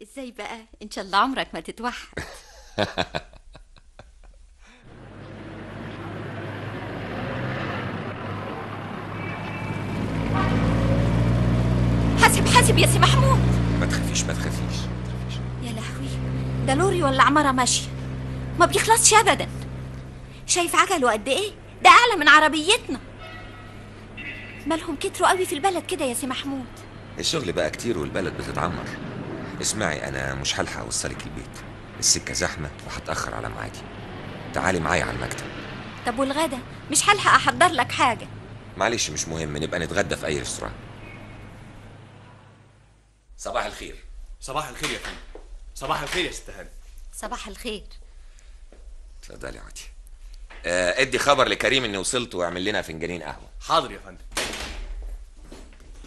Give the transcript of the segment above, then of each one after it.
ازاي بقى؟ ان شاء الله عمرك ما تتوحد. حاسب حاسب يا سي محمود. ما تخافيش ما تخافيش ما تخافيش. يا لهوي، ده لوري ولا عمارة ماشية، ما بيخلصش ابدا. شايف عجله قد ايه؟ ده اعلى من عربيتنا. مالهم كتروا قوي في البلد كده يا سي محمود؟ الشغل بقى كتير والبلد بتتعمر. اسمعي، انا مش هلحق اوصلك البيت، السكة زحمة وهتاخر على ميعادي. تعالي معايا على المكتب. طب والغدا؟ مش هلحق احضر لك حاجة. معلش مش مهم، نبقى نتغدى في اي restaurant. صباح الخير. صباح الخير يا فندم. صباح الخير يا ست هاني. صباح الخير. اتفضلي يا عدي. ادي خبر لكريم اني وصلت واعمل لنا فنجانين قهوة. حاضر يا فندم.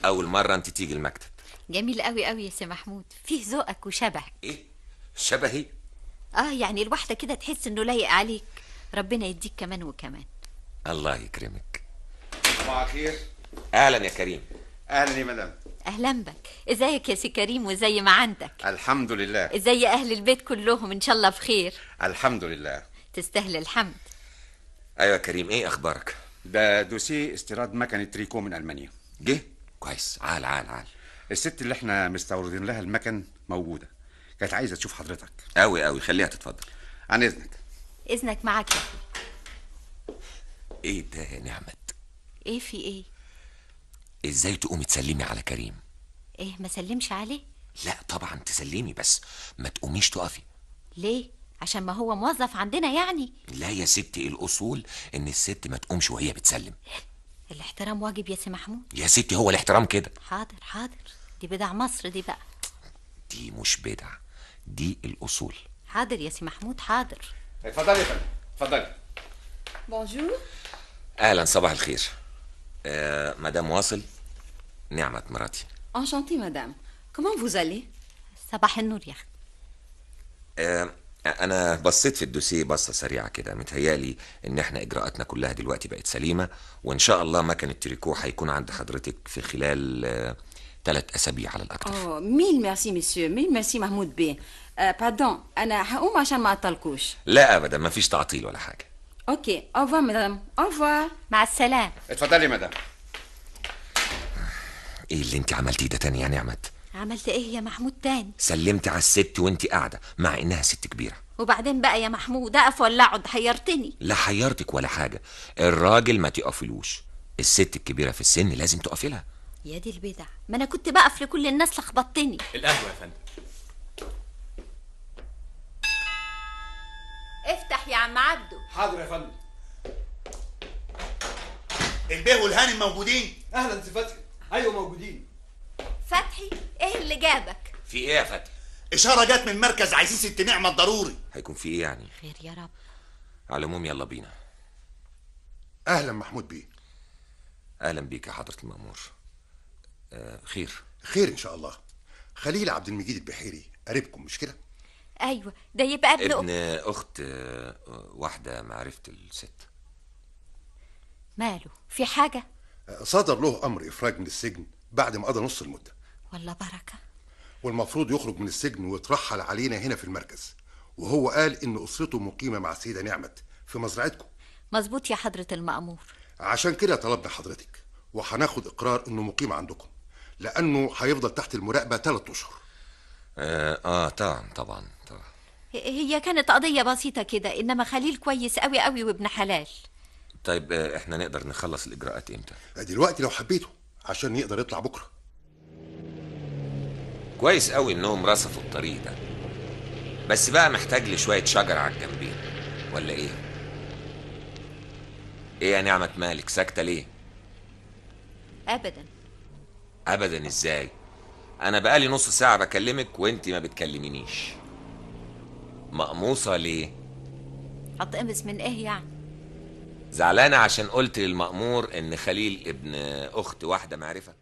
اول مرة انت تيجي المكتب. جميل قوي قوي يا سي محمود، فيه ذوقك وشبهك. ايه شبهي؟ يعني الواحدة كده تحس انه لايق عليك. ربنا يديك كمان وكمان. الله يكرمك. صباح الخير. اهلا يا كريم. اهلا يا مدام. اهلا بك. ازيك يا سي كريم وزي ما عندك؟ الحمد لله. ازي اهل البيت كلهم؟ ان شاء الله بخير. الحمد لله. تستاهل الحمد. ايوه يا كريم، ايه اخبارك؟ ده dossier استيراد مكنه تريكو من المانيا. جه؟ كويس. عال عال عال. الست اللي احنا مستوردين لها المكن موجودة، كانت عايزه تشوف حضرتك. قوي قوي، خليها تتفضل. عن اذنك. اذنك معاك يا اخوي. ايه ده يا نعمت؟ ايه في ايه؟ ازاي تقومي تسلمي على كريم؟ ايه ما سلمش عليه؟ لا طبعا تسلمي، بس ما تقوميش تقفي. ليه؟ عشان ما هو موظف عندنا يعني؟ لا يا ستي، الاصول ان الست ما تقومش وهي بتسلم. الاحترام واجب يا سي محمود. يا ستي هو الاحترام كده. حاضر حاضر، دي بدع مصر دي بقى. دي مش بدع، دي الاصول. حاضر يا سي محمود حاضر. اتفضلي يا فندم، اتفضلي. Bonjour. اهلا، صباح الخير. مدام واصل، نعمة مراتي. Enchantée madame. Comment vous allez؟ صباح النور يا اختي. انا بصيت في الدوسيه بصة سريعة كده، متهيالي ان احنا اجراءاتنا كلها دلوقتي بقت سليمة، وان شاء الله مكن التريكو هيكون عند حضرتك في خلال 3 اسابيع على الاكثر. Oh mille merci monsieur، mille merci محمود بيه. Pardon، انا هقوم عشان ما اعطلكوش. لا ابدا، ما فيش تعطيل ولا حاجة. OK، au revoir madame، au revoir. مع السلامة. اتفضلي مدام. ايه اللي انت عملتيه ده تاني يا نعمت؟ عملت ايه يا محمود تاني؟ سلمت على الست وانت قاعدة، مع انها ست كبيرة. وبعدين بقى يا محمود، اقف ولا اقعد؟ حيرتني. لا حيرتك ولا حاجة، الراجل ما تقفلوش، الست الكبيرة في السن لازم تقفي لها. يا دي البدع، ما انا كنت بقف لكل الناس، لخبطتني. القهوة يا فندم. افتح يا عم عبده. حاضر يا فندم. البيه والهانم موجودين؟ اهلا سي فتحي. ايوه موجودين. فتحي، ايه اللي جابك؟ في ايه يا فتحي؟ اشارة جت من مركز، عايزين ست نعمه ضروري. هيكون في ايه يعني؟ خير يا رب. على العموم يلا بينا. اهلا محمود بيه. اهلا بيك يا حضره المأمور. خير خير ان شاء الله. خليل عبد المجيد البحيري قريبكم مش كده؟ ايوه، ده يبقى ابن اخت واحدة معرفة الست. ماله؟ في حاجة؟ صدر له امر افراج من السجن بعد ما قضى نص المدة. والله بركة. والمفروض يخرج من السجن ويترحل علينا هنا في المركز، وهو قال ان اسرته مقيمة مع السيدة نعمت في مزرعتكم. مظبوط يا حضره المأمور. عشان كده طلبنا حضرتك، وهناخد اقرار انه مقيم عندكم، لانه هيفضل تحت المراقبة 3 اشهر. طبعا طبعا طبعا. هي كانت قضية بسيطة كده، انما خليل كويس قوي قوي وابن حلال. طيب احنا نقدر نخلص الاجراءات امتى؟ دلوقتي لو حبيته، عشان يقدر يطلع بكره. كويس قوي انهم رصفوا الطريق ده، بس بقى محتاج لي شوية شجر على الجنبين ولا ايه؟ ايه يا نعمة مالك ساكته ليه؟ ابدا. ابدا ازاي؟ انا بقالي نص ساعة بكلمك وانت ما بتكلمينيش. مقموصه ليه؟ هتقمص من ايه يعني؟ زعلانة عشان قلت للمأمور ان خليل ابن اخت واحدة معرفة؟